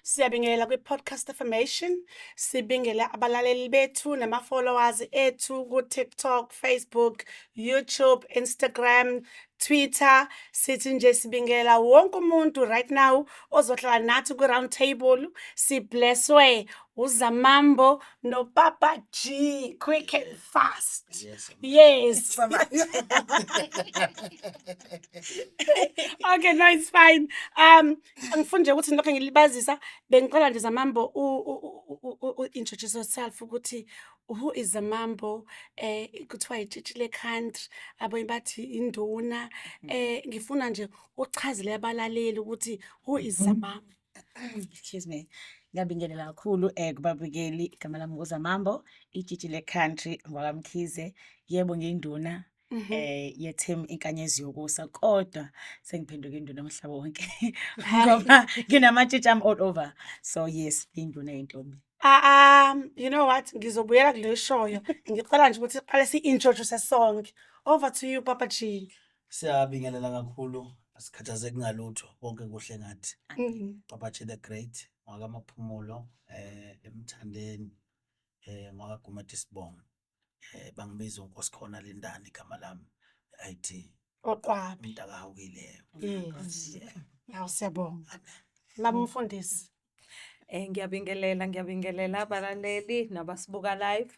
Siyabingelela kwi-podcast affirmation. Sibingele abalaleli bethu nama-followers ethu ku-TikTok, Facebook, YouTube, Instagram, Twitter. Sithi nje sibingelela wonke umuntu right now ozohlala nathi kwi-round table. Siblesswe uZamambo noPapa G, quick and fast. Yes. Yes. Okay, no, it's fine. Angifuni nje ukuthi nilokhu ngilibazisa, bengicela nje, Zamambo, u-introduce yourself ukuthi who is Zamambo, kuthiwa itshitshi le-country, abanye bathi induna. Ngifuna nje uchazele abalaleli ukuthi who is Zamambo. Excuse me. Ngiyabingelela kakhulu kubabukeli. Igama lami nguZamambo, itshitshi le-country ngwakaMkhize. Yebo, ngiyinduna ye-team Inkanyezi Yokusa, kodwa sengiphenduke induna umhlaba wonke ngoba nginamatshitshi ami all over. So yes, ngiyinduna yentombi. Ah, you know what? Ngizobuyela kule shoyo. Ngicela nje ukuthi siqale si-introduce sonke. Over to you, Papa G. Siyabingelela kakhulu, asikhathazeki ngalutho, konke kuhle ngathi. Papa G the Great, ngwakaMaphumulo, eMthandeni, ngwakaGumede isibongo. Bangibiza uNkosikhona Lindani igama lami. ID. Oqwabi. Umntakahawukile. Yes. Hawu, siyabonga. Mama umfundisi. Ngiyabingelela abalaleli nabasibuka live.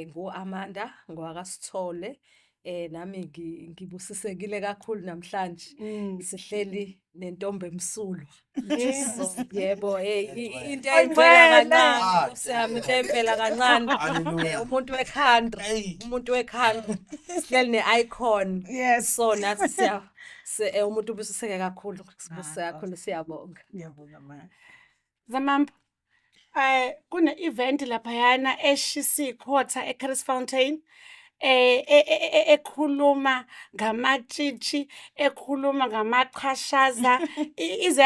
Ngu-Amanda ngowakaSithole. Nami ngibusisekile kakhulu namhlanje. Sihleli nentombi emsulwa. So, yebo, into Oyingcwele. eyivela kancane, Nkosi yami, into eyivela kancane. Hallelujah. Umuntu we-country, Hey. umuntu we-country. Sihleli ne-icon. Yes. So nathi siya umuntu ubusiseke kakhulu, sibusiseke kakhulu, siyabonga. Ngiyabonga, ma. Zamambo. Kune event laphayana eshisa ikhotha eChris Fountain, ekhuluma ngamatshitshi, ekhuluma ngamachashaza, ize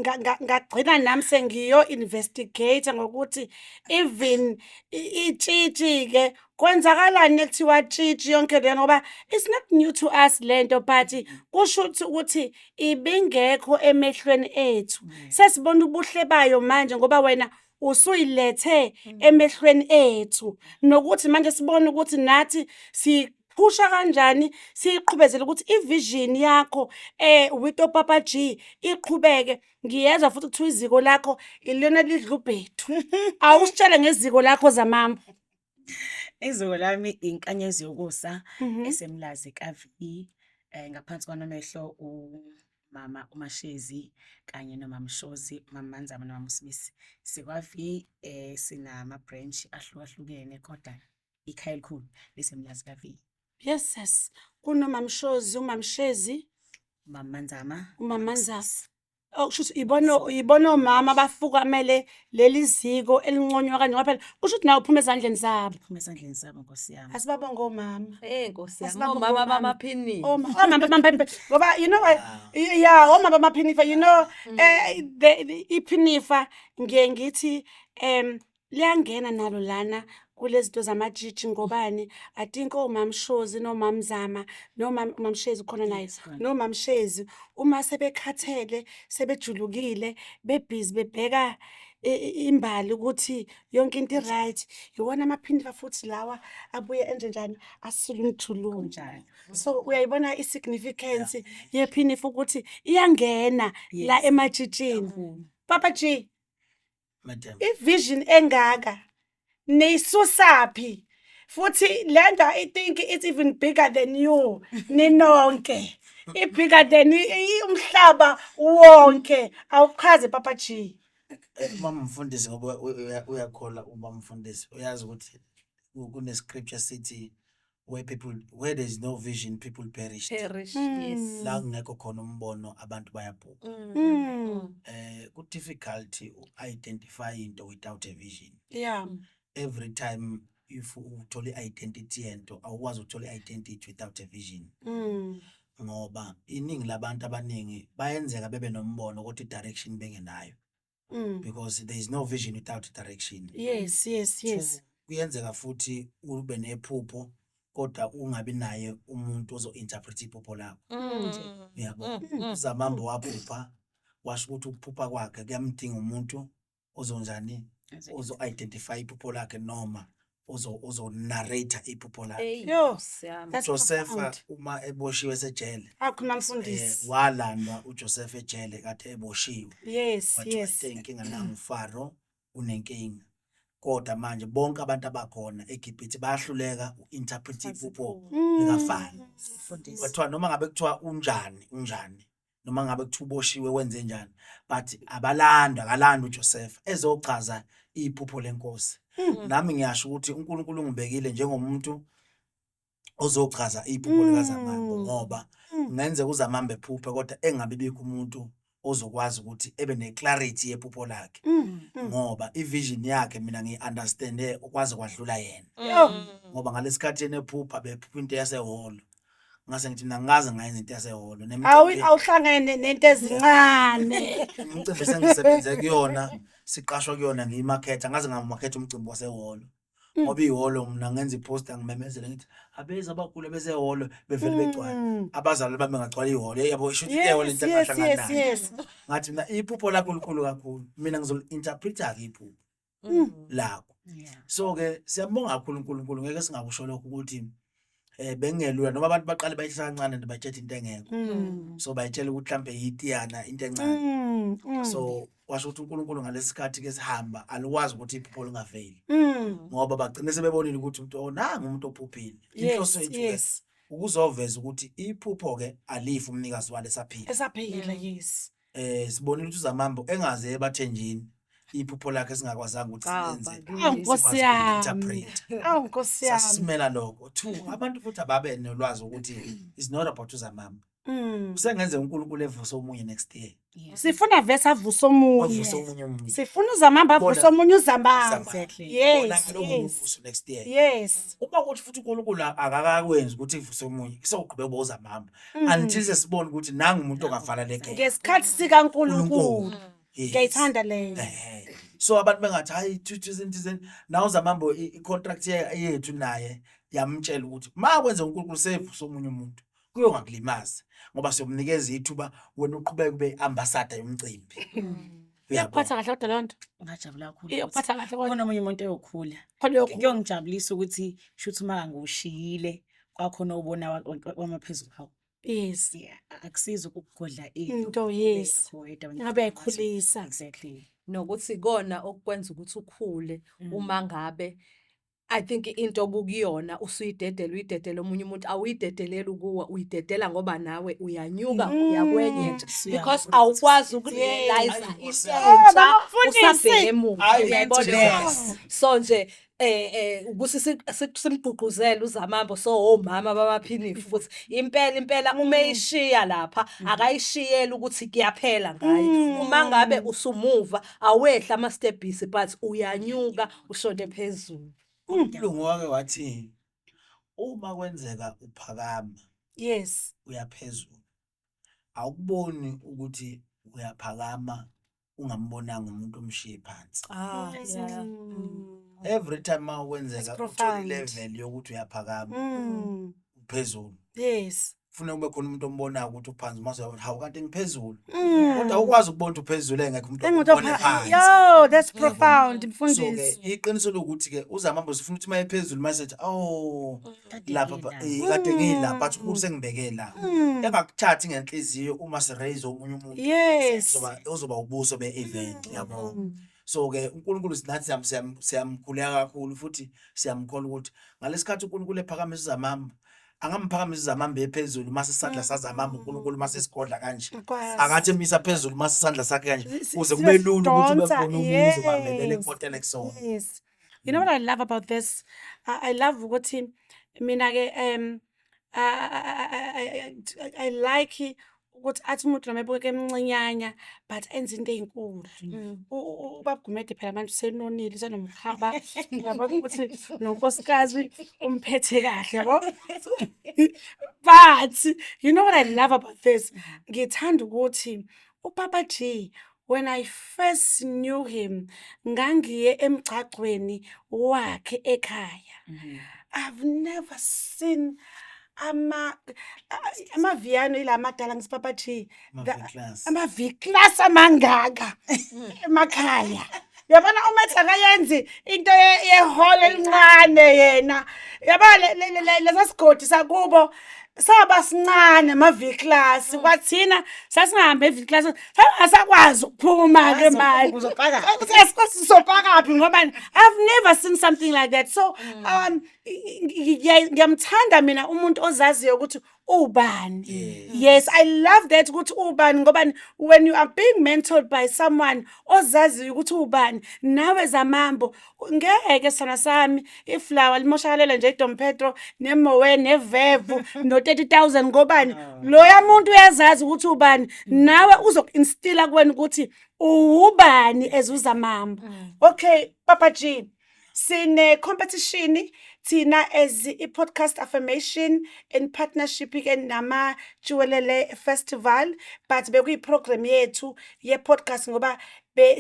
ngagcina nami sengiyo investigate ngokuthi even itshitshi ke kwenzakalani ekuthiwa tshitshi yonke le, ngoba it's not new to us lento, but kusho ukuthi ibingekho emehlweni ethu. Sesibona ubuhle bayo manje ngoba wena usuyilethe emehlweni ethu, nokuthi manje sibone ukuthi nathi siphusha kanjani, siyiqhubezele ukuthi i-vision yakho with oPapa G iqhubeke. Ngiyezwa futhi kuthiwa iziko lakho ilona lidla ubhedu. Awusitshele ngeziko lakho, Zamambo. Iziko lami Inkanyezi Yokusa, eseMlazi ka-V, ngaphansi kwanomehlo umama uMashezi kanye nomama Shozi, umama Manzama nomama uSibisi. Sikwa-V, sinama branch ahlukahlukene, kodwa ikhaya elikhulu liseMlazi ka-V. Yes, kunomama Shozi, umama Shezi, Umama Manzama, umama Manzama. Oh, kusho ukuthi ibona omama abafukamele leli ziko elinconywa kanje, ngoba phela kusho ukuthi nawe uphuma ezandleni zabo. Uphuma ezandleni zabo, Nkosi yami. Asibabonge omama. Nkosi yami, Asibabonge omama omama. bamaphinifa. Omama bamaphinifa. Ngoba you know what? Yeah, omama bamaphinifa, the iphinifa ngiye ngithi liyangena nalo lana kulezi zinto zamatshitshi, ngobani? I think omama Shozi nomama Zama nomama Mama Shezi khona naye. Yes, khona. Nomama Shezi uma sebekhathele, sebejulukile, bebhizi bebheka imbali ukuthi yonke into i-right, iwona amaphinifa futhi lawa abuye enje njani, asule umjuluko. Kunjalo. So uyayibona i-significance yephinifa ukuthi iyangena la ematshitshini. Kakhulu. Papa G, Madam. i-vision engaka niyisusaphi? Futhi lento, I think it's even bigger than you ninonke. I-bigger than umhlaba wonke. Awuchaze, Papa G. Mama mfundisi, ngoba uyakholwa ubaba mfundisi, uyazi ukuthi kune scripture sithi where there is no vision, people perish. Perish, yes. La kungekho khona umbono, abantu bayabhubha. Ku difficult u-identify into without a vision. Every time if uthola i-identity yento, awukwazi ukuthola i-identity without a vision. Ngoba iningi labantu abaningi bayenzeka bebe nombono kodwa i-direction bengenayo. Because there is no vision without direction. Yes. Two, kuyenzeka futhi ube nephupho kodwa ungabi naye umuntu ozo-interpret iphupho lakho. Uyabo? Uzamambo waphupha. Washo ukuthi ukuphupha kwakhe kuyamdinga umuntu ozonjani, ozo-identify iphupho lakhe noma ozo-narrate iphupho lakhe. Eyi, Yo, Nkosi yami. that's Josefa profound. uma eboshiwe esejele, Akhuluma mfundisi. walandwa uJoseph ejele kade eboshiwe. Kwathiwa inkinga nangu Faro unenkinga. Kodwa manje bonke abantu abakhona eGibhithe bayahluleka uinterpret iphupho likaFaro. Mfundisi. Kwathiwa noma ngabe kuthiwa unjani unjani, noma ngabe kuthiwa uboshiwe wenze njani, but abalandwa, akalandwa uJoseph ezochaza iphupho lenkosi. Nami ngiyasho ukuthi uNkulunkulu ungibekile njengomuntu ozochaza iphupho likaZamambo, ngoba kungenzeka uZamambo ephuphe kodwa engabe bikho umuntu ozokwazi ukuthi ebe neclarity yephupho lakhe, ngoba ivision yakhe mina ngiyi-understande okwaze kwadlula yena. Ngoba ngalesikhathi yena ephupha bephupha into yasehholo, ngase ngithi mina ngikaze ngayenza into yasehholo. Awuhlangene nento ezincane. Imicimbi sengisebenze kuyona, siqashwa kuyona ngiyimaketha, ngaze ngamaketha umcimbi wasehholo. Ngoba ihholo mina ngenza iposter ngimemezele ngithi abeza abagula besehholo bevele begcwale. Abazali bami bengagcwala ihholo, yabo isho ukuthi ihholo into engahlangana nayo. Ngathi mina iphupho lakho likhulu kakhulu, mina ngizoli-interpreta-ke iphupho lakho. So ke siyabonga kakhulu uNkulunkulu, ngeke singakusho lokho ukuthi bengelula noma abantu baqale bayithatha kancane nje bayitshela into engekho. So bayitshela ukuthi mhlambe yitiyana into encane. So washo ukuthi uNkulunkulu ngalesikhathi ke sihamba alikwazi ukuthi iphupho lingaveli. Ngoba bagcine sebebonile ukuthi umuntu onanga umuntu ophuphile. Inhloso yethu ke ukuzoveza ukuthi iphupho ke alifi umnikazi walo esaphila. Esaphila, yes. Sibonile ukuthi uZamambo engaze ebathenjini iphupho lakhe singakwazanga ukuthi silenze. Awu Nkosi yami. Awu Nkosi yami. Sasimela lokho. Two, abantu futhi ababe nolwazi ukuthi it's not about uZamambo. Usengenze uNkulunkulu evuse omunye next year. Sifuna vese avuse omunye. Avuse omunye umuntu. Sifuna uZamambo avuse omunye uZamambo. Exactly. Yes. Yes. Next year. Yes. Uma kuthi futhi uNkulunkulu akakakwenzi ukuthi ivuse omunye, isoqhubeka ube uZamambo. Until sesibone ukuthi nangu umuntu ongavala le gap. Ngesikhathi sikaNkulunkulu. Yes. Ngiyayithanda leyo. So abantu bengathi hayi thizeni nawe uZamambo i-contract yethu naye yamtshela ukuthi makwenze uNkulunkulu sevuse omunye umuntu kuyongakulimazi ngoba siyomnikeza ithuba wena uqhubeke ube ambassador yomcimbi. Uyakuphatha kahle kodwa leyo nto. Ngajabula kakhulu. Iyokuphatha kahle kodwa. Khona omunye umuntu oyokhula. Khona oyokhula. Kuyongijabulisa ukuthi shuthi uma ngiwushiyile kwakhona obona wamaphezulu kwawo. Yes. Yeah, akusizi ukugodla into, yes. Ngabe uyayikhulisa. Exactly. Nokuthi kona okwenza ukuthi ukhule uma ngabe I think into obukuyona usuyidedela uyidedela omunye umuntu, awuyidedeleli kuwe, uyidedela ngoba nawe uyanyuka uya kwenye nje because awukwazi ukurealize into entsha usabheke emuva, uyayibona. So nje ukuthi simgqugquzele uZamambo, so omama bamaphinifu ukuthi impela impela uma eyishiya lapha akayishiyeli ukuthi kuyaphela ngaye. Uma ngabe usumuva awehla ama steps but uyanyuka ushone phezulu. Umlungu wake wathi uma kwenzeka uphakama, yes, uyaphezulu, awukuboni ukuthi uyaphakama ungambonanga umuntu omshiye phansi. Every time mawukwenzeka uthola level yokuthi uyaphakama uphezulu, yes, ufuna kube khona umuntu ombonayo ukuthi uphansi, mase uyathi hawu kanti ngiphezulu, kodwa awukwazi ukubona ukuthi uphezulu engekho umuntu obone phansi. Yo, that's profound mfundisi. So ke iqiniso lokuthi ke uZamambo sifuna ukuthi maye phezulu mase ethi oh lapha kade ngila but uNkulunkulu sengibeke la, engakuthathi ngenhliziyo uma si raise omunye umuntu, yes, uzoba ubuso be event, yabo. So ke uNkulunkulu sinathi siyamkhuleka kakhulu futhi siyamkhola ukuthi ngalesikhathi uNkulunkulu ephakamisa uZamambo, angamphakamisa uZamambo ephezulu mase isandla saZamambo uNkulunkulu mase sigodla kanje, akathi emisa phezulu mase isandla sakhe kanje kuze kube lula ukuthi ube khona umuntu obambelele ekotele kusona. Yes. You know what I love about this? I love ukuthi mina ke I like ukuthi athi umuntu noma ebukeka emncinyanya but enze into ezinkulu. Ubaba Gumede phela manje usenonile, usenomhaba, uyabona ukuthi nonkosikazi umphethe kahle, yabo. But you know what I love about this? Ngithanda ukuthi uPapa G, when I first knew him, ngangiye emgcagcweni wakhe ekhaya. I've never seen Ama amaviyano ila amadala ngisipapa G. Ama-V-class. Ama-V-class amangaka emakhaya. Uyabona uma ethi akayenzi into yehholo elincane yena. Uyabona lesa sigodi sakubo saba sincane ama-V-class. Kwathina sasingahambi e-V-class, sasingasakwazi ukuphuma-ke manje. Uzopaka. Sizopakaphi ngoba I've never seen something like that. So ngiyamthanda mina umuntu ozaziyo ukuthi ubani. Yes, I love that ukuthi ubani, ngoba when you are being mentored by someone ozaziyo ukuthi ubani, nawe Zamambo ngeke sana sami iflower limoshakalela nje iDom Pedro neMoe neVevu no 30,000, ngobani loya muntu uyazazi ukuthi ubani, nawe uzoku-instilla kuwena ukuthi ubani as uZamambo. Okay, Papa G, sine competition thina as i-podcast affirmation in partnership ke nama Jiwelele Festival, but bekuyi-program yethu ye-podcast ngoba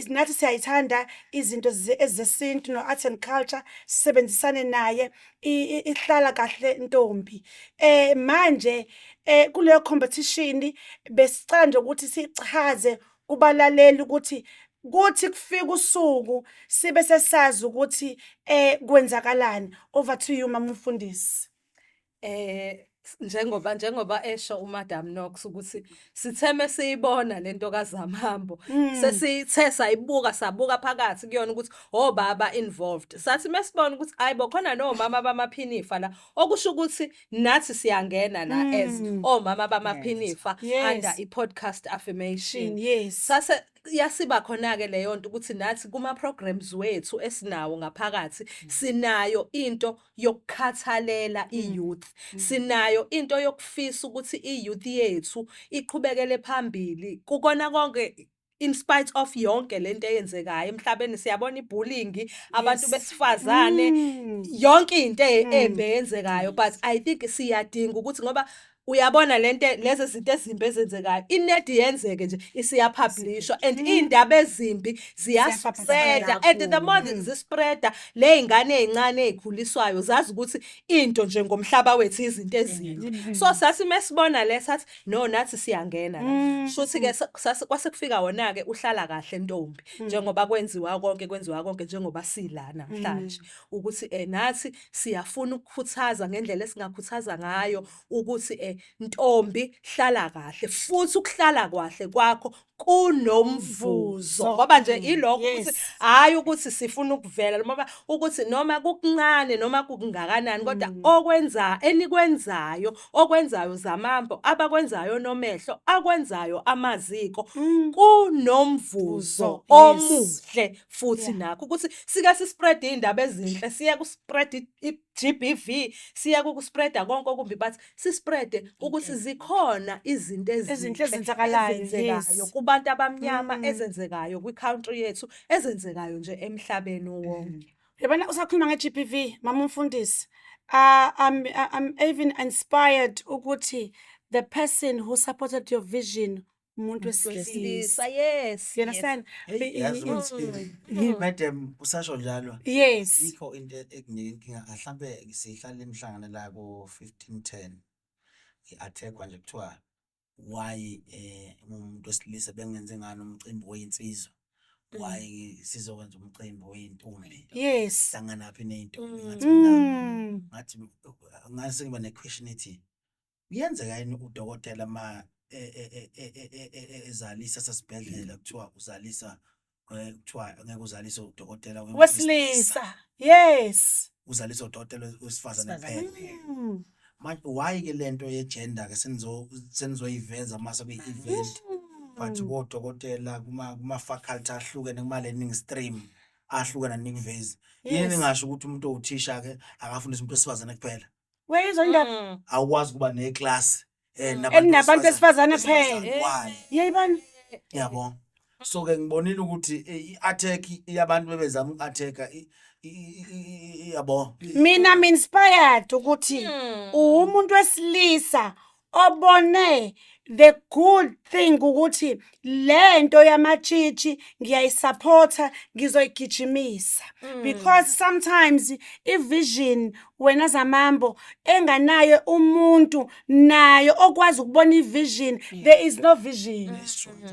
nathi siyayithanda izinto ezesintu no-art and culture, sisebenzisane naye ihlala kahle ntombi. Manje kuleyo competition besicela nje ukuthi sichaze kubalaleli ukuthi kuthi kufika usuku sibe sesazi ukuthi kwenzakalani. Over to you, mama umfundisi. Njengoba esho uMadam Knox ukuthi sitheme siyibona lento kaZamambo, sesithe sayibuka, sabuka phakathi kuyona ukuthi obaba involved, sathi mesibona ukuthi ayibo khona nomama bamaphinifa la, okusho ukuthi nathi siyangena la as omama bamaphinifa under i-podcast affirmation. Sase yasiba khona-ke leyo nto ukuthi nathi kuma-programs wethu esinawo ngaphakathi sinayo into yokukhathalela i-youth, sinayo into yokufisa ukuthi i-youth yethu iqhubekele phambili kukona konke, in spite of yonke lento eyenzekayo emhlabeni. Siyabona i-bullying, abantu besifazane, yonke into embi eyenzekayo, but I think siyadinga ukuthi ngoba uyabona lento, lezi zinto ezimbi ezenzekayo, inedi yenzeke nje isiyapublishwa and iy'ndaba ezimbi ziyaspreada, and the more zispreada, le y'ngane ey'ncane ey'khuliswayo zazi ukuthi into nje ngomhlaba wethu izinto ezimbi. So sathi mesibona le sathi no, nathi siyangena la. Shuthi-ke kwase kufika wona-ke uhlala kahle ntombi, njengoba kwenziwa konke, kwenziwa konke njengoba sila namhlanje, ukuthi nathi siyafuna ukukhuthaza ngendlela esingakhuthaza ngayo ukuthi ntombi hlala kahle, futhi ukuhlala kahle kwakho kunomvuzo, ngoba nje ilokho ukuthi hhayi ukuthi sifuna ukuvela noma ukuthi noma kukuncane noma kungakanani, kodwa okwenza enikwenzayo, okwenzayo Zamambo, abakwenzayo Nomehlo, akwenzayo amaziko, kunomvuzo omuhle futhi nakho ukuthi sike sispread iy'ndaba ezinhle, siye ku-spread i-GBV, siye ku-spread-a konke okumbi, but sispread ukuthi zikhona izinto ezinhle ezinhle ezenzakalayo, ezenzekayo kubantu abamnyama, ezenzekayo kwi-country yethu, ezenzekayo nje emhlabeni wonke. Yabona usakhuluma nge-GBV, mama umfundisi, I'm even inspired ukuthi the person who supported your vision umuntu wesilisa. Wesilisa, yes. You understand? Hey, yazi ukuthi madam usasho njalo. Yikho into ekunika inkinga, mhlambe sihlale emhlangano la ko 1510, i-attack nje kuthiwa why umuntu wesilisa bengenze ngani umcimbi weyinsizwa, why sizokwenza umcimbi weyintombi, hlanganaphi neyintombi? Ngathi mina ngathi ngase ngiba ne-question ethi kuyenzeka yini udokotela ma ezalisa sasibhedlela kuthiwa uzalisa, kuthiwa ngeke uzalise udokotela wesilisa. Yes. Uzalisa udokotela wesifazane Wesifazane. kuphela. Manje why ke lento ye-gender ke senizoyiveza mase kuyi-event, but kodokotela kuma faculty ahlukene, kuma learning stream ahlukene, anikuvezi yini? Ningasho ukuthi umuntu owuthisha ke akafundise umuntu wesifazane kuphela? Weyizwa indaba? Awukwazi ukuba neclass Elinabantu besifazane kuphela. Why? Yayibona? Yabo, so ke ngibonile ukuthi i-attack yabantu bebezama uku-attack yabo. Mina I'm inspired ukuthi umuntu wesilisa obone. The good thing ukuthi lento yamatshitshi ngiyayisupporta, ngizoyigijimisa, because sometimes i-vision wena Zamambo enganayo umuntu nayo okwazi ukubona i-vision, there is no vision.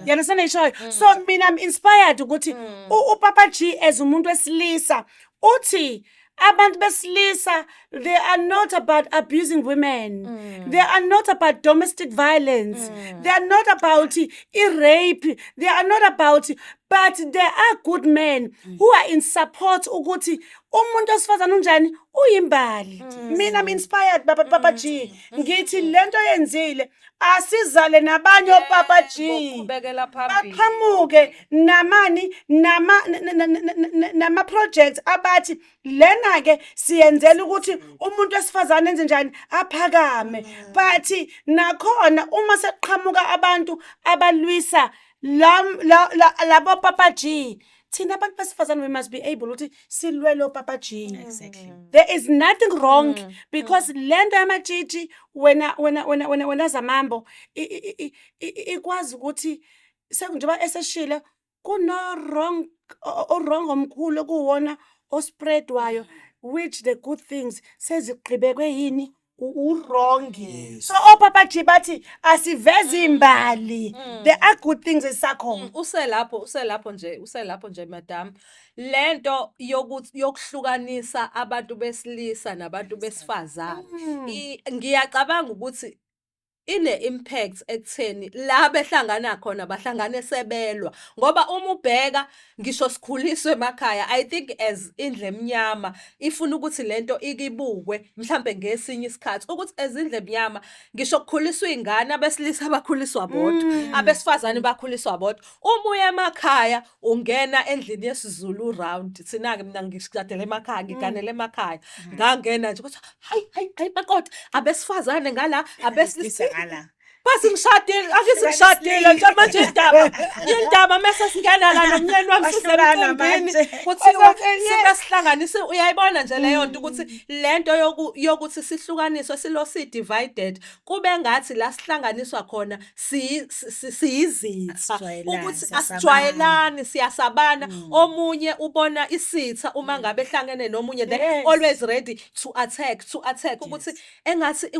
You understand ngishoyo? So mina I'm inspired ukuthi uPapa G as umuntu wesilisa uthi abantu besilisa, they are not about abusing women, they are not about domestic violence, they are not about i-rape, they are not about, but there are good men who are in support ukuthi umuntu wesifazane unjani, uyimbali. Mina I'm inspired, baba Papa G. Ngithi lento yenzile, asizale nabanye oPapa G. Qhubekela phambili. Baqhamuke namani nama projects abathi lena ke siyenzela ukuthi umuntu wesifazane enze njani, aphakame. But nakhona uma seqhamuka abantu abalwisa labo Papa G, thina abantu besifazane, we must be able ukuthi silwele oPapa G. There is nothing wrong, because lento yamatshitshi, wena Zamambo, ikwazi ukuthi njengoba eseshile kuno wrong, o-wrong omkhulu okuwona ospreadwayo, which the good things sezigqibekwe yini, u-wrong. So oPapa G bathi asiveze imbali, there are good things esakhona. Uselapho nje madam, lento yokuthi yokuhlukanisa abantu besilisa nabantu besifazane, ngiyacabanga ukuthi ine impact ekutheni la behlangana khona bahlangane sebelwa, ngoba uma ubheka ngisho sikhuliswe emakhaya, I think as indlu emnyama ifuna ukuthi lento ikibukwe mhlambe ngesinye isikhathi, ukuthi as indlu emnyama ngisho kukhuliswa iy'ngane, abesilisa bakhuliswa bodwa, abesifazane bakhuliswa bodwa. Uma uya emakhaya, ungena endlini yesiZulu round, thina-ke, mina ngishadele emakhaya, ngiganele emakhaya, ngangena nje kuthiwa, "Hayi, hayi, hayi, makoti, abesifazane ngala, abesilisa Besilisa ngala." Basi ngishadile, akithi ngishadile nje manje, indaba mase singena la nomnyeni wami Bahlukana sisemcimbini, manje. kuthiwa sibe sihlanganise. Uyayibona nje leyo nto ukuthi lento yokuthi sihlukaniswe, silo si-divided, kube ngathi la sihlanganiswa khona siyizitha. Asijwayelani, Ukuthi siyasabana. asijwayelani, siyasabana. Omunye ubona isitha uma ngabe ehlangene nomunye, they always ready to attack, ukuthi engathi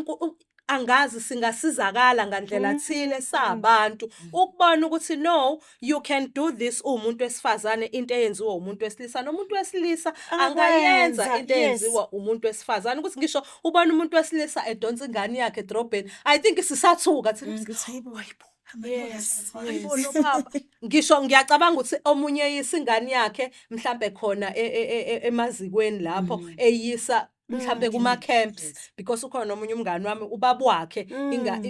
angazi singasizakala ngandlela thile sabantu ukubona ukuthi no, you can do this uwumuntu wesifazane, into eyenziwa umuntu wesilisa, nomuntu wesilisa angayenza Angakwenza, into eyenziwa umuntu wesifazane, ukuthi ngisho ubona umuntu wesilisa edonsa ingane yakhe edrobheni, I think sisathuka thina. Ukuthi hayibo, Hayibo. Yes. Hayibo lo baba. Ngisho ngiyacabanga ukuthi omunye eyisa ingane yakhe mhlambe khona emazikweni lapho eyisa mhlambe kuma camps, because ukhona omunye umngani wami, ubaba wakhe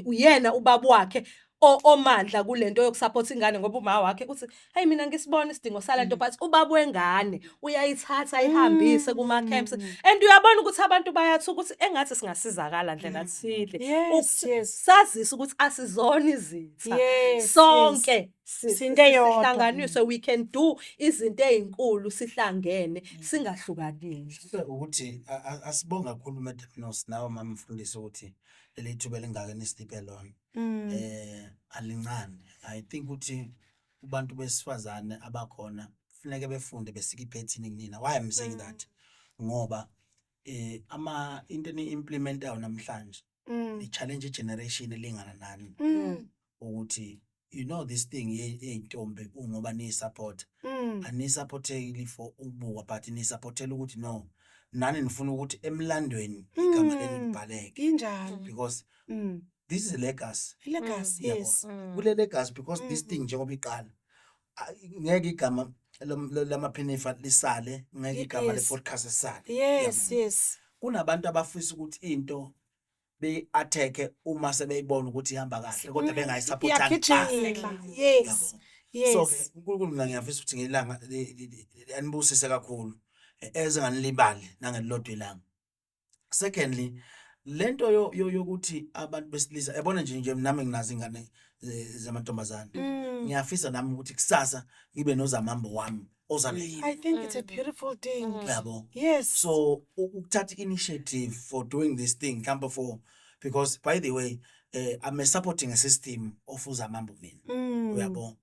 uyena ubaba wakhe omandla kulento yokusupport ingane, ngoba uma wakhe uthi, "Hey, mina ngisibona isidingo salento," but ubaba wengane uyayithatha ayihambise kuma camps, and uyabona ukuthi abantu bayathuka, ukuthi engathi singasizakala ndlela thile ukuthi sazise ukuthi asizona izitha sonke, Sinto eyodwa. sihlanganiswe, we can do izinto ey'nkulu sihlangene, singahlukanile. Mhlawumbe ukuthi asibonge kakhulu, Madam Nurse, nawe mama mfundisi, ukuthi leli thuba elingaka nisiphe lona alincane. I think ukuthi kubantu besifazane abakhona kufuneke befunde besike iphethini kunina. Why I'm saying that, ngoba ama into eni-implementayo namhlanje i-challenge generation elingana nani, ukuthi you know this thing yey'ntombi, ungoba niyi-support, anisupporteli for ukubukwa, but nisupportela ukuthi no, nani nifuna ukuthi emlandweni igama lenu libhaleke, Injalo. because this is a legacy. Legacy, Yabo. yes. Kule legacy, because this thing njengoba iqala, ngeke igama lamaphinifa lisale, ngeke igama le-podcast lisale. Kunabantu abafisa ukuthi into beyi-attack uma sebeyibona ukuthi ihamba kahle, kodwa bengayisupportanga kuqala. Iyagijima. Yes. Yabo. So ke uNkulunkulu, mina ngiyafisa ukuthi ngelanga anibusise kakhulu, ezenganilibali nangelilodwa ilanga. Secondly, lento yokuthi abantu besilisa, yabona nje nami nginazo ingane zamantombazane, ngiyafisa nami ukuthi kusasa ngibe nozamambo wami ozalekile. I think it's a beautiful thing. Yabo. So ukuthatha initiative for doing this thing mhlawumbe for, because by the way, I'm a supporting a system of uZamambo mina. Uyabo,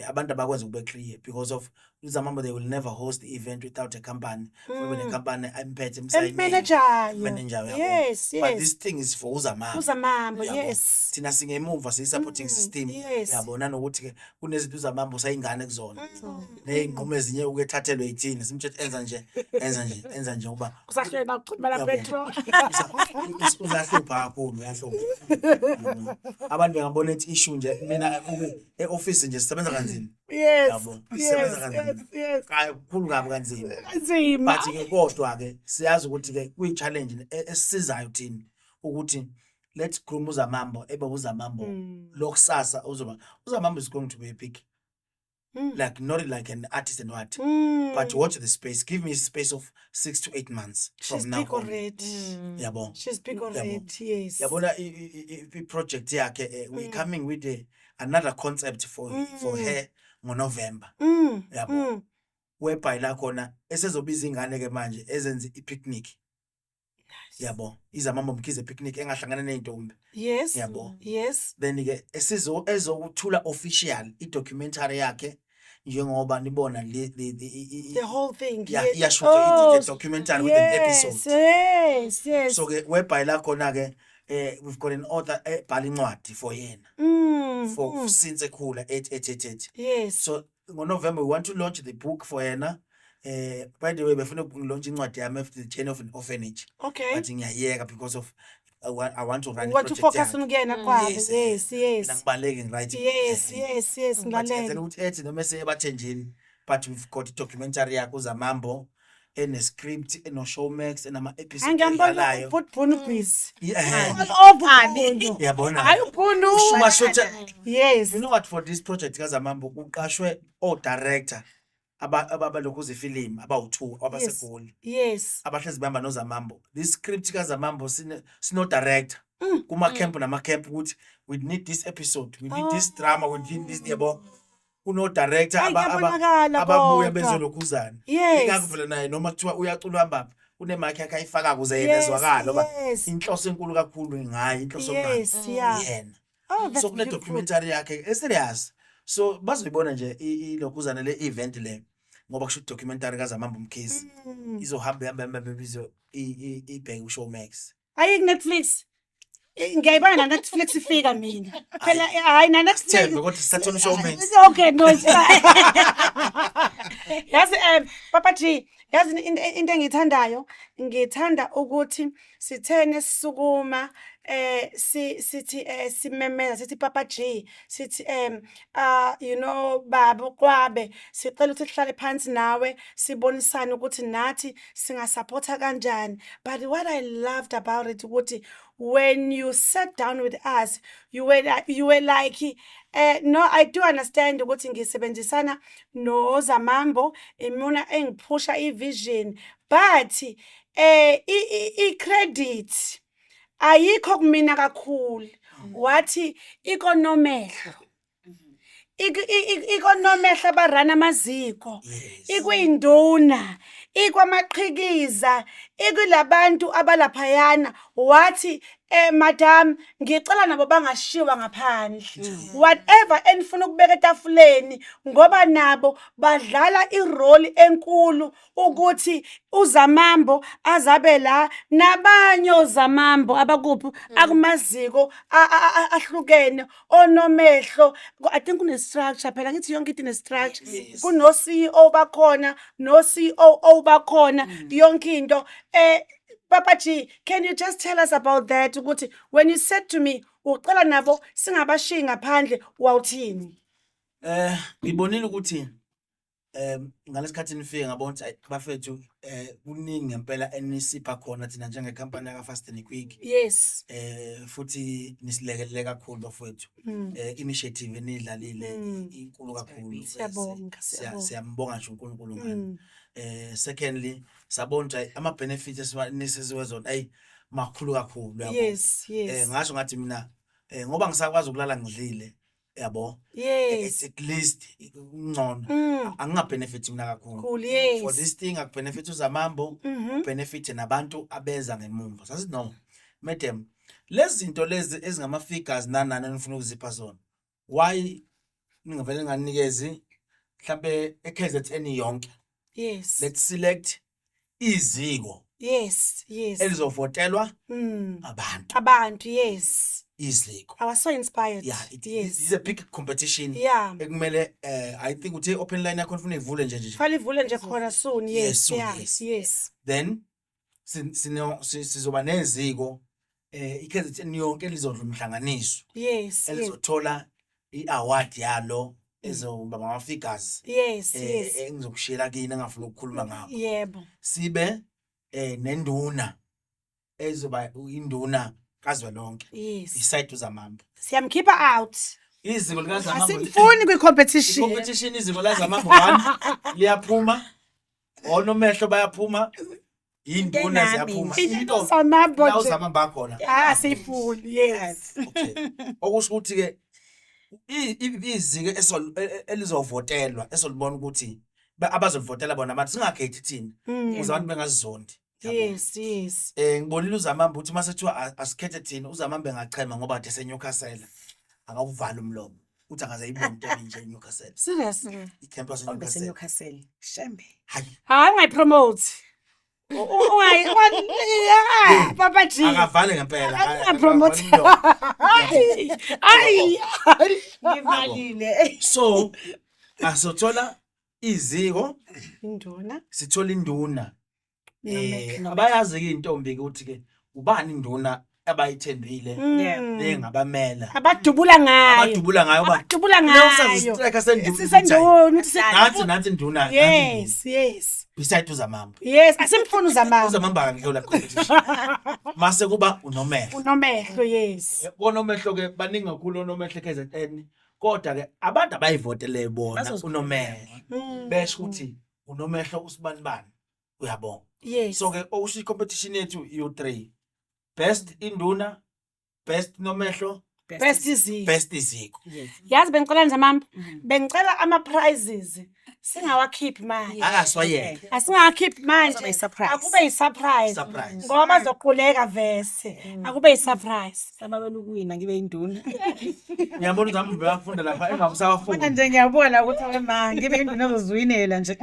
abantu abakwenza kube clear because of uZamambo, they will never host the event without a company, kube ne-company emphethe, emsayinile, Emanajayo. Manager, uyabo. But this thing is for uZamambo. UZamambo. Uyabo. Thina singemuva, siyi-supporting system. Yabo, nanokuthi-ke kunezinto uZamambo usayingane kuzona, ney'nqumo ezinye uke ethathelwe yithina, simtshe enza nje, enza nje, enza nje, ngoba Kusahleli ukuxhumana. Yabo. Petrol. Uzahlupha kakhulu, uyahlupha. Yabo. Abantu bengabona ethi issue nje, mina e-office nje sisebenza kanzima. Yabo, sisebenza kanzima. Kakhulu kabi kanzima. Nzima. But-ke kodwa-ke siyazi ukuthi-ke kuyi-challenge esisizayo thina ukuthi let's groom uZamambo ebe uZamambo lokusasa. Uzoba uZamambo is going to be big, like not like an artist and what, but watch the space. Give me a space of 6 to 8 months from She's now big on. already. Yabo. She's big Yabo. already, yes. Yabona, i-project yakhe, we coming with another concept for her ngoNovember. Yabo. Whereby la khona esezobiza ingane ke manje ezenze i-picnic. Yabo, iZamambo Mkhize picnic engahlangana nezintombi. Yabo. Then ke esizo ezokuthula official i-documentary yakhe, njengoba nibona le The whole thing. Yeah, iyashuthwa the documentary with an episode. So ke whereby la khona ke we've got an author ebhala incwadi for yena for since ekhula ethi ethi ethi ethi. So ngoNovember we want to launch the book for yena. By the way, befuna uku-launch incwadi yami of the Journey of an Orphanage, but ngiyayeka because of I want to run You want to i-project focus yakhe. on kuyena kwabe. Yes, mina ngibaleke ngi-right. Yes, But ngilalela. ngenzela ukuthi ethi noma eseyebathenjini, but we've got i-documentary yakhe uZamambo ene-script, eno-Showmax, enama-episode Angiyambona edlalayo. ubhutbhunu busy. Yeah. All over uBhunu. Yabona. Hayi, uBhunu. Shumashutha. You know what, for this project kaZamambo kuqashwe o-director abalokhuza ifilimu abawu-two abaseGoli, abahlezi behamba noZamambo. This script kaZamambo sino director kuma-camp nama-camp ukuthi we need this episode, we need this drama, we need this, yabo, kuno-director Hayi, kuyabonakala ababuya kodwa. Bezolokhuzana. Ingakho phela naye noma kuthiwa uyacula uhambaphi, kunemakhi yakhe ayifaka ukuze yena ezwakale, ngoba inhloso enkulu kakhulu ngaye, inhloso yena. Oh, that's So kune beautiful. documentary yakhe e-serious, so bazoyibona nje ilokhuzana le event le, ngoba kusho documentary kaZamambo Mkhize izohamba ihamba ihamba ibizo ibheke uShowmax. Ayi, ku-Netflix. Ngiyayibona na-Netflix ifika mina. Phela hayi, na-Netflix. Sithembe kodwa sisathola uShowmax. Okay, no, it's fine. Yazi, Papa G, yazi into engiyithandayo, ngithanda ukuthi sithene sisukuma sithi simemeza sithi Papa G, sithi baba uQwabe, sicela ukuthi sihlale phansi nawe sibonisane ukuthi nathi singasupporta kanjani. But what I loved about it ukuthi when you sat down with us, you were like, no, I do understand ukuthi ngisebenzisana noZamambo, imina engiphusha i-vision, but i-credit ayikho kumina kakhulu. Wathi ikonomehlo, ikonomehlo abarana amaziko, ikwinduna, ikwamaqhikiza, ikulabantu abalaphayana. Wathi, madam, ngicela nabo bangashiwa ngaphandle, whatever enifuna ukubeka etafuleni, ngoba nabo badlala i-role enkulu ukuthi uZamambo azabe la nabanye oZamambo abakuphi akumaziko ahlukene onomehlo. I think kune-structure phela, ngithi yonke into ine-structure. Kuno-CEO bakhona, no-COO bakhona, yonke into. Papa G, can you just tell us about that, ukuthi when you said to me ucela nabo singabashiyi ngaphandle, wawuthini? Ngibonile ukuthi ngalesikhathi nifike ngabona ukuthi ayi bafethu, kuningi ngempela enisipha khona thina njengekhampani yaka Fast and Quick. Futhi nisilekelele kakhulu bafethu. Initiative enidlalile inkulu kakhulu. Siyabonga, siyabonga. Siyambonga nje uNkulunkulu ngani. Secondly, sabona ukuthi ayi, ama benefits esiwezona ayi makhulu kakhulu, uyabo. Ngasho ngathi mina ngoba ngisakwazi ukulala ngidlile, yabo. At least ngcono anginga-benefit mina kakhulu. Cool, For this thing aku-benefit uZamambo, benefit nabantu abeza ngemumva. Sathi no, madam, Lezi zinto lezi ezingama figures nanani enifuna ukuzipha zona, why ningavele nganinikezi mhlambe eKZN yonke? Let's select iziko elizovotelwa abantu. Abantu, yes. Iziko. I was so inspired. Yeah, it's a big competition. Ekumele I think uthe open line yakho ufuna ivule nje nje. Fanele ivule nje khona soon, yes. Yes, soon, yes. Then sizoba neziko iKZN yonke elizodla umhlanganiso. Elizothola i-award yalo ezoba ngama figures. Engizokushiyela kini engafuni ukukhuluma ngakho. Sibe nenduna ezoba induna kazwelonke. Beside uZamambo. Siyamkhipha out. Iziko likaZamambo. Asimfuni kwi-competition. I-competition iziko laZamambo 1 liyaphuma. Onomehlo bayaphuma. Induna ziyaphuma. Into Zamambo la uZamambo akhona. Asifuni, yes. Okay. Okusho ukuthi ke iziko elizovotelwa esolibona ukuthi abazovotela bona abantu singakhethi thina ukuze abantu bengazizondi. Yes, yes. Ngibonile uZamambo ukuthi mase kuthiwa asikhethe thina uZamambo engachema ngoba kade eseNewcastle. Akawuvala umlomo. Uthi akaze ayibone into enje eNewcastle. Serious? I-camp yaseNewcastle. Newcastle. Shembe. Hayi. Hayi ungayipromote. Ungayi Papa G. Akavale ngempela. Ungapromote. Hayi. Hayi. Ngivalile. So asothola iziko, induna. Sithola induna. Abayazi ke intombi ukuthi ke ubani induna abayithembile nengabamela. Abadubula ngayo. Abadubula ngayo ba. Abadubula ngayo. Striker senduna. Sisenduna. Nansi induna. Yes, yes. Beside uZamambo. Yes, asimfuni uZamambo. uZamambo akekho la competition. Mase kuba uNomehlo. uNomehlo, yes. Konomehlo ke baningi kakhulu onomehlo KZN. Kodwa ke abantu abayivotele bona uNomehlo. Besho ukuthi uNomehlo usibanibani. Uyabonga. Yes. So ke okusho competition yethu U3. Best induna, best nomehlo, best iziko. Best iziko. Yes. Yazi bengicela nje mama, bengicela ama prizes singawakhiphi manje. Akaswayeke. Asingawakhiphi manje. Akube yi-surprise. Akube yi-surprise. Surprise. Ngoba bazoquleka vese. Akube yi-surprise. Sababela ukuwina ngibe induna. Ngiyabona ukuthi hamba bayafunda lapha engamsawafunda. Mina nje ngiyabona ukuthi awe ma ngibe induna ozoziwinela nje.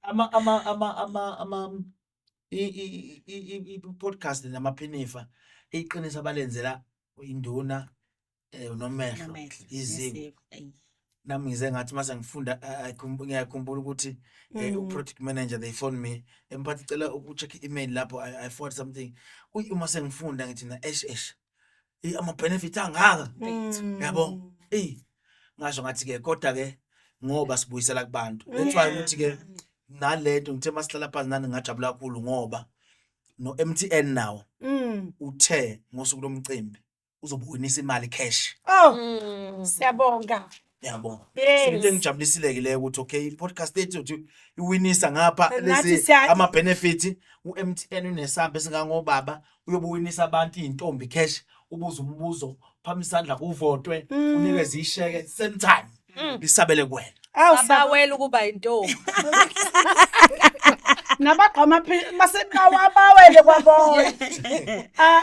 Ama ama ama ama ama i podcast namaphinifa iqiniso abalenzela induna uNomehlo iziko. Nami ngize ngathi mase ngifunda ngiyakhumbula ukuthi u-project manager they phone me emphathi cela uku-check email lapho I forward something. Uyi uma sengifunda ngithi na esh esh ama benefits angaka yabo. Ngasho ngathi ke kodwa ke ngoba sibuyisela kubantu. That's why ukuthi ke nalento ngithe masihlala phansi nani ngajabula kakhulu ngoba no MTN nawo uthe ngosuku lomcimbi uzobuwinisa imali cash. Oh, siyabonga. Yabo. Into engijabulisile ke leyo ukuthi okay i-podcast yethu uthi iwinisa ngapha Nathi lezi ama benefit uMTN unesamba esingangobaba uyobuwinisa abantu izintombi cash ubuza umbuzo phambi isandla kuvotwe unikeze isheke same time lisabele kuwena. Awu sabawela ukuba intombi. Nabagqama basebawabawele kwabona.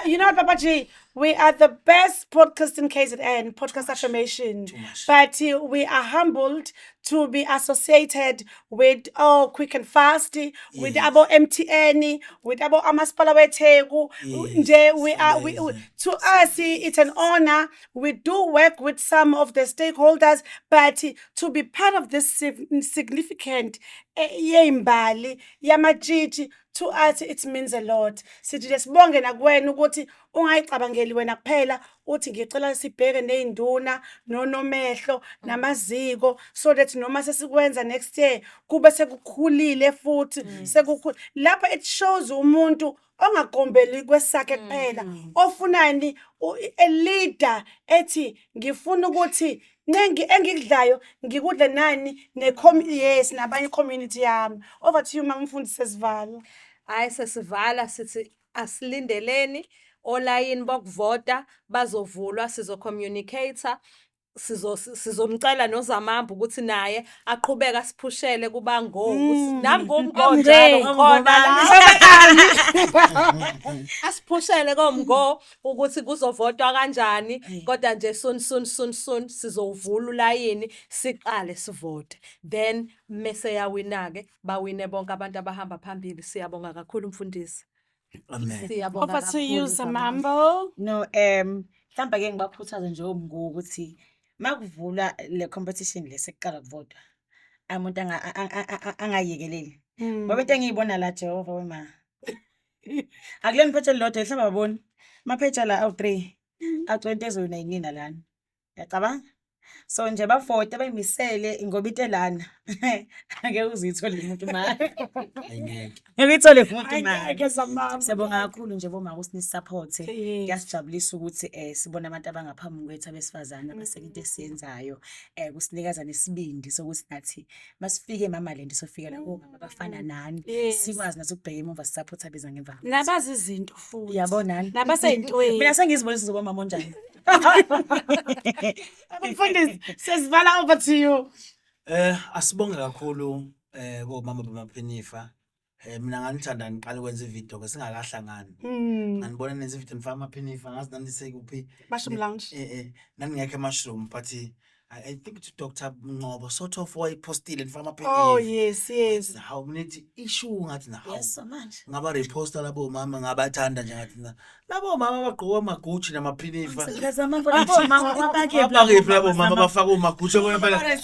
You know what, Papa G, we are the best podcast in KZN, podcast affirmation. But we are humbled to be associated with Quick and Fast, with abo MTN, with abo Amasipala weTheku. Nje we are we, to us it's an honor. We do work with some of the stakeholders, but to be part of this significant yeimbali yamatshitshi to us it means a lot. Sithi nje sibonge nakuwena ukuthi ungayicabangeli wena kuphela uthi ngicela sibheke nezinduna nonomehlo namaziko so that noma sesikwenza next year kube sekukhulile futhi sekukhulu. Lapha it shows umuntu ongagombeli kwesakhe kuphela ofunani a leader ethi ngifuna ukuthi nengi engikudlayo ngikudle nani ne yes nabanye community yami. Over to you mamfundisi sesivala. Hayi sesivala sithi asilindeleni olayini bokuvota bazovulwa sizo communicate. Sizomcela noZamambo ukuthi naye aqhubeke asiphushele kubango ukuthi nami ngumgo Omnge. njalo ngikhona la. Asiphushele komgo ukuthi kuzovotwa kanjani, kodwa nje soon, soon, soon, soon sizowuvula ulayini, siqale sivote, then mese yawina-ke, bawine bonke abantu abahamba phambili. Siyabonga kakhulu, mfundisi. Amen. Siyabonga Over to you, kakhulu, Zamambo. Zamambo. No, mhlawumbe ake ngibakhuthaze nje omngu ukuthi makuvulwa le competition le sekuqala kuvotwa, umuntu angayekeleli. Ngoba into engiyibona la, Jehova wema. Akuleni phethe lilodwa, mhlawumbe ababoni. Amaphethe la awu-3, agcwele into ezoyina yinina lana. Uyacabanga? So nje bavote bayimisele ngoba into elana angeke uzuyithole umuntu imali. Ayingeke. Ngeke uyithole umuntu imali. Angeke, Zamambo. Siyabonga kakhulu nje bomama ukuthi nisupporte. Kuyasijabulisa ukuthi sibone abantu abangaphambi kwethu abesifazane abaseka into esiyenzayo. Kusinikeza nesibindi sokuthi nathi masifike mama lento sofika la komama abafana nani. Sikwazi nathi ukubheka emuva sisupport abeza ngemva. Nabazi izinto futhi. Uyabona? Nabaseyintweni. Mina sengizibona sizoba mama onjani. Mfundisi, sesivala, over to you. Asibonge kakhulu komama bamaphinifa. Mina nganithanda ngiqala ukwenza ivideo ke singakahlangani. Nganibona nenza ivideo nifaka amaphinifa, ngazi nanisekuphi. Mushroom Lounge. Naningekho emushroom, but I think to Dr. Ngcobo sort of wayipostile nifaka amaphinifa. Oh yes. Hawu, nithi issue, ngathi na hawu. Yes, manje. Ngaba reposta labo mama, ngabathanda nje, ngathi na labo mama abagqoka amaGucci namaphinifa. Abakephi labo mama abafaka umaGucci yabona phela?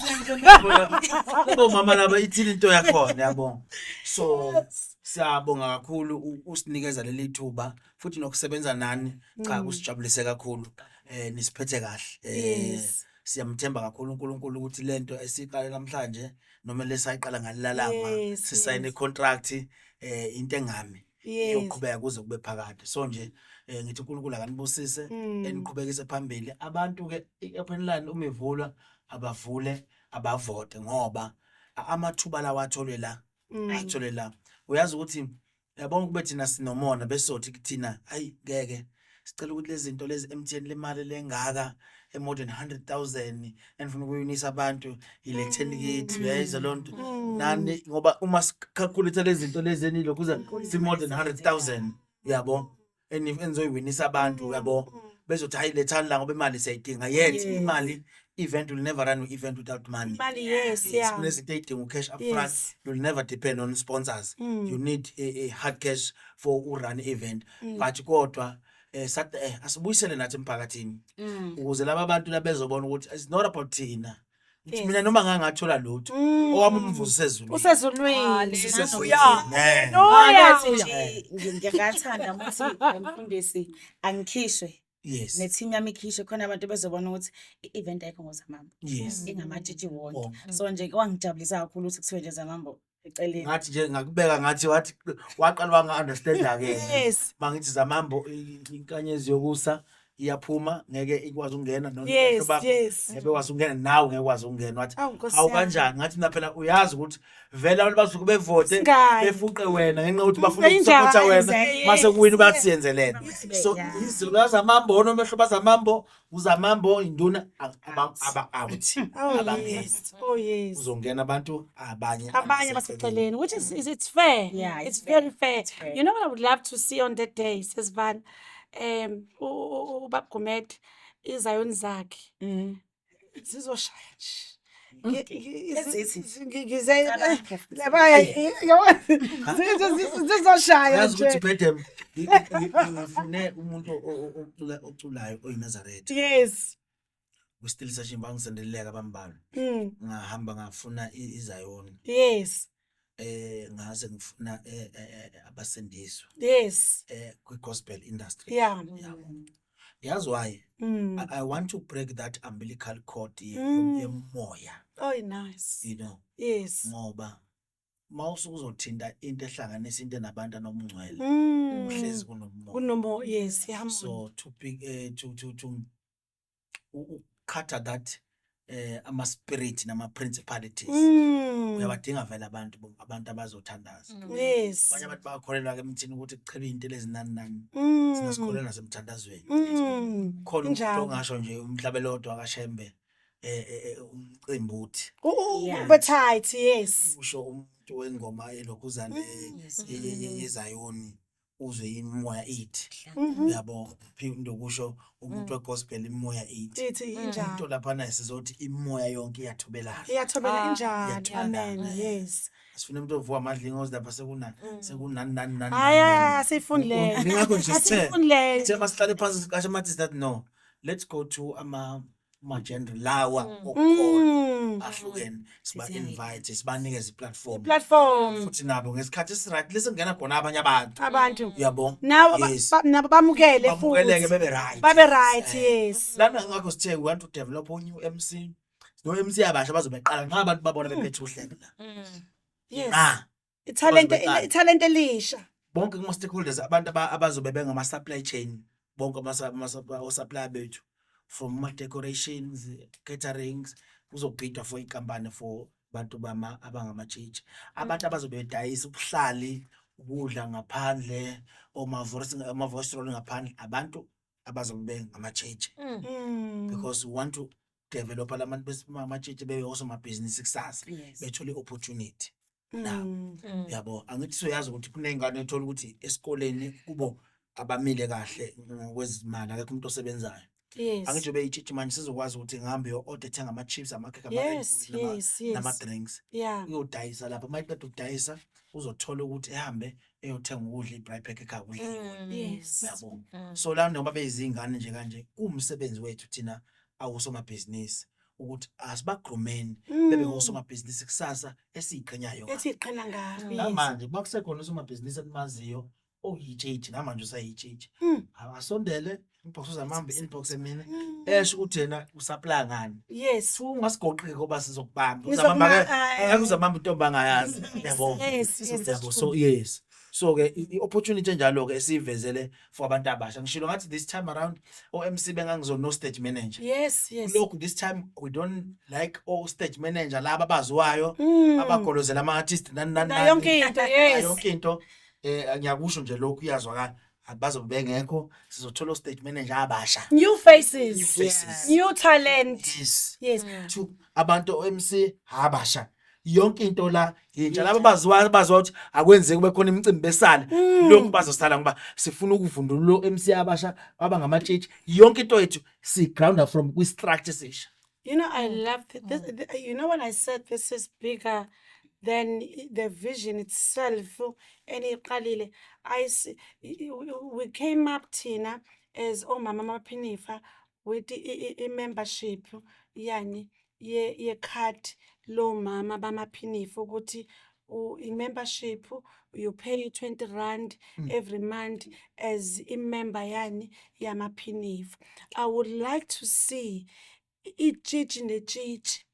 Labo mama laba ithini into yakhona, yabo? So siyabonga kakhulu usinikeza leli thuba futhi nokusebenza nani, cha, kusijabulise kakhulu. Nisiphethe kahle. Siyamthemba kakhulu uNkulunkulu ukuthi lento esiqale namhlanje noma lesayiqala ngalilalanga sisayine contract, into engami iyoqhubeka kuze kube phakade. So nje ngithi uNkulunkulu akanibusise, eniqhubekise phambili. Abantu ke, i-open line uma ivulwa, abavule abavote ngoba amathuba lawa atholwe la, athole la. Uyazi ukuthi yabona kube thina sinomona besothi kuthina, hayi ngeke, sicela ukuthi lezi zinto lezi MTN, le mali lengaka e more than 100,000 enifuna ukuyinisa abantu, iletheni kithi. Uyayizwa loo nto nani? Ngoba uma sicalculate lezi zinto lezi enilokhu si more than 100,000, uyabo, enizoyiwinisa abantu, uyabo, bezothi hayi, lethani la ngoba imali siyayidinga. Yet imali, event will never run, event without money. Imali, yes, yeah. Kunezinto ey'dinga ucash up front. You'll never depend on sponsors. You need a hard cash for urun event. But kodwa sathi asibuyisele nathi emphakathini ukuze laba bantu labezobona ukuthi it's not about thina. Ngithi mina noma ngangathola lutho, owami umvuzo usezulwini. Usezulwini. Usezulwini. Hallelujah. Ngathi nje ngingathanda ukuthi mfundisi angikhishwe ne-team yami ikhishwe khona abantu bezobona ukuthi i-event ayikho ngoZamambo, ingamatshitshi wonke. Wonke. So nje kwangijabulisa kakhulu ukuthi kuthiwe nje Zamambo eceleni. Ngathi nje ngakubeka, ngathi wathi waqala wanga-understanda-ke. Mangithi Zamambo, inkanyezi yokusa iyaphuma, ngeke ikwazi ukungena noma bakho ngeke bekwazi ukungena, nawe ngeke ukwazi ukungena. Wathi Awu, Nkosi awu yami. kanjani? Ngathi mina phela uyazi ukuthi vele abantu bazoke bevote Singayi. befuqe wena ngenxa yokuthi bafuna Injalo, ukusupporta wena, mase kuwina bathi siyenzelene. So izulu kaZamambo, onomehlo baZamambo, uZamambo induna, aba-out, abangeni. Oh yes. Kuzongena abantu abanye abanye baseceleni, which is it's fair. Yeah, it's it's fair. Very fair. It's fair. You know what I would love to see on that day, sesivana, ubaba Gumede, izayoni zakhe zizoshaya nje. Ezithi? Ngize labaya, yabo, zizoshaya Uyazi nje. ukuthi bedem ngifune umuntu oculayo oyiNazaretha kwi-still session, bangisendeleleka bambalwa. Ngahamba ngafuna izayoni, ngaze ngifuna abasindiswa kwi-gospel industry. Yabo, yazi why? I want to break that umbilical cord yemoya. Oh, nice. Ngoba mawusuke uzothinta into ehlanganisa into nabantu anomngcwele, uhlezi kunomoya. Kunomo, yes, yeah. So to be to ukukhatha that ama spirit nama principalities, uyabadinga vele abantu, abantu abazothandaza. Abanye abantu bayakholelwa ke emthini ukuthi kuchebe into lezi nani nani. Thina sikholelwa nasemthandazweni. Khona umuntu Injalo. ongasho nje umhlabelo wodwa kaShembe. Umcimbi uthi Ube tight, yes. Usho umuntu wengoma elokhuzane yezayoni, uzwe imoya ithi, uyabo, phinde ukusho umuntu wegospel imoya ithi. Ithi injalo. Into laphana sizothi imoya yonke iyathobelana. Iyathobela injalo. Iyathobelana. Amen, yes. Sifuna umuntu ovuka amadlingozi lapha sekuna sekunani nani nani. Hayi, nani, hayi, nani. asiyifuni leyo. Ingakho nje sithe Asiyifuni leyo. sithe masihlale phansi siqashe ama that no, let's go to ama genre lawa okukholwa ahlukene, siba invite, sibanikeze i-platform. Platform. Futhi nabo ngesikhathi esiright lesingena khona abanye abantu. Abantu. Uyabo? Nabo nabo bamukele Bamukeleke, futhi. bebe right. Babe right, yes. Lana ngakho sithe we want to develop a new MC. No MC abasha bazobeqala nxa abantu babona bephethe uhlelo la. Yes. Ah, Ithalente, Bazobeqala. ithalente elisha. Bonke kuma stakeholders, abantu abazobe bengama supply chain, bonke ama supplier bethu, from ama decorations, caterings, kuzobhidwa for inkampani for abantu bama abangamatshitshi, abantu abazobe bedayisa ubuhlali, ukudla ngaphandle, oma-voice roll ngaphandle, abantu abazobe bengamatshitshi, because we want to develop labantu besamatshitshi bebe osomabhizinisi kusasa, bethole i-opportunity nabo. Yabo, angithi soyazi ukuthi kuney'ngane ethola ukuthi esikoleni kubo abamile kahle ngokwezimali, akekho umuntu osebenzayo. Angithi beyitshitshi manje sizokwazi ukuthi ngihambe yo-order, ethenga ama-chips, amakhekhe, nama-drinks, uyodayisa lapho. Uma eqeda ukudayisa uzothola ukuthi ehambe eyothenga ukudla, i-braai pack ekhaya, kudliwe. Uyabo, so la noma beyizingane nje kanje, kuwumsebenzi wethu thina awusomabhizinisi ukuthi asibagroomeni bebe ngosomabhizinisi kusasa esiyiqhenyayo ngabo. Ethi iqhena ngabo. Namanje uma kusekhona usomabhizinisi enimaziyo oyitshitshi, namanje usayitshitshi, asondele inbox, uzamhambe inbox emina, esho ukuthi yena usupplya ngani. Ungasigoqi ngoba sizokubamba. Uzamhamba ke, angeke uzamhamba intombi angayazi, yabo. Yes. Yabo, so yes, so ke i-opportunity enjalo ke esiyivezele for abantu abasha, ngishilo ngathi this time around o-MC bengangizo no stage manager. Lokhu this time we don't like o stage manager laba abaziwayo, abagolozela ama-artist, nani nani. Na yonke into, yes. Yonke into, ngiyakusho nje lokhu, iyazwakala, bazobe bengekho, sizothola o-stage manager abasha. New faces. New faces. New talent. Yes. Yes. To abantu o-MC abasha, yonke into la yintsha. Laba baziwayo, abaziwa ukuthi akwenzeki kube khona imicimbi besala, lokhu bazosala ngoba sifuna ukuvundulula o-MC abasha abangamatshitshi. Yonke into yethu sigrounda from kwi-structure esisha. You know, I love this. You know, when I said this is bigger than the vision itself, eniyiqalile, I see, we came up thina as omama amaphinifa with i-membership yani ye-card lomama bamaphinifa, ukuthi i-membership you pay 20 rand every month as i-member yani yamaphinifa. I would like to see itshitshi netshitshi,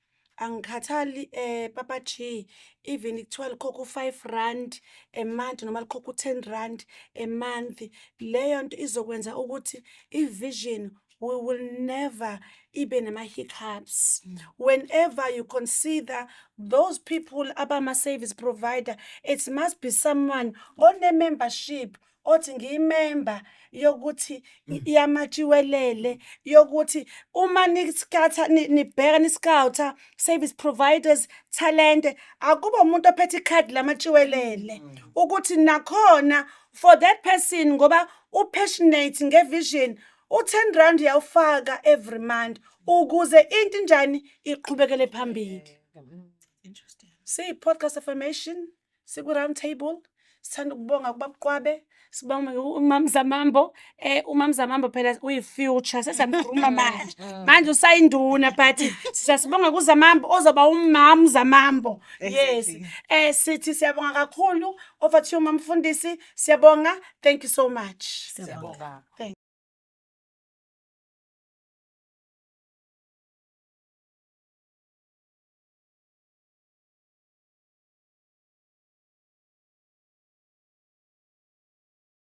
angikhathali, Papa G, even kuthiwa likhokha u-5 rand a month noma likhokha u-10 rand a month, leyo nto izokwenza ukuthi i-vision we will never ibe nama-hiccups. Whenever you consider those people abama-service provider, it must be someone one-membership, othi ngiyimember yokuthi yamatshiwelele, yokuthi uma nisikatha nibheka niscouta service providers, talent, akube umuntu ophethe ikhadi lamatshiwelele, ukuthi nakhona for that person, ngoba upassionate ngevision, u-10 rand uyawufaka every month ukuze into njani iqhubekele phambili. Interesting. Siyi-podcast affirmation, siku-round table, sithanda ukubonga kubaba Qwabe, sibonge uMamZamambo. UMamZamambo phela uyi-future, sesiyamkhuluma manje, manje usayinduna, but siyasibonga kuZamambo ozoba umama uZamambo, yes. Sithi siyabonga kakhulu. Over to you, Mamfundisi. Siyabonga, thank you so much. Siyabonga. Thank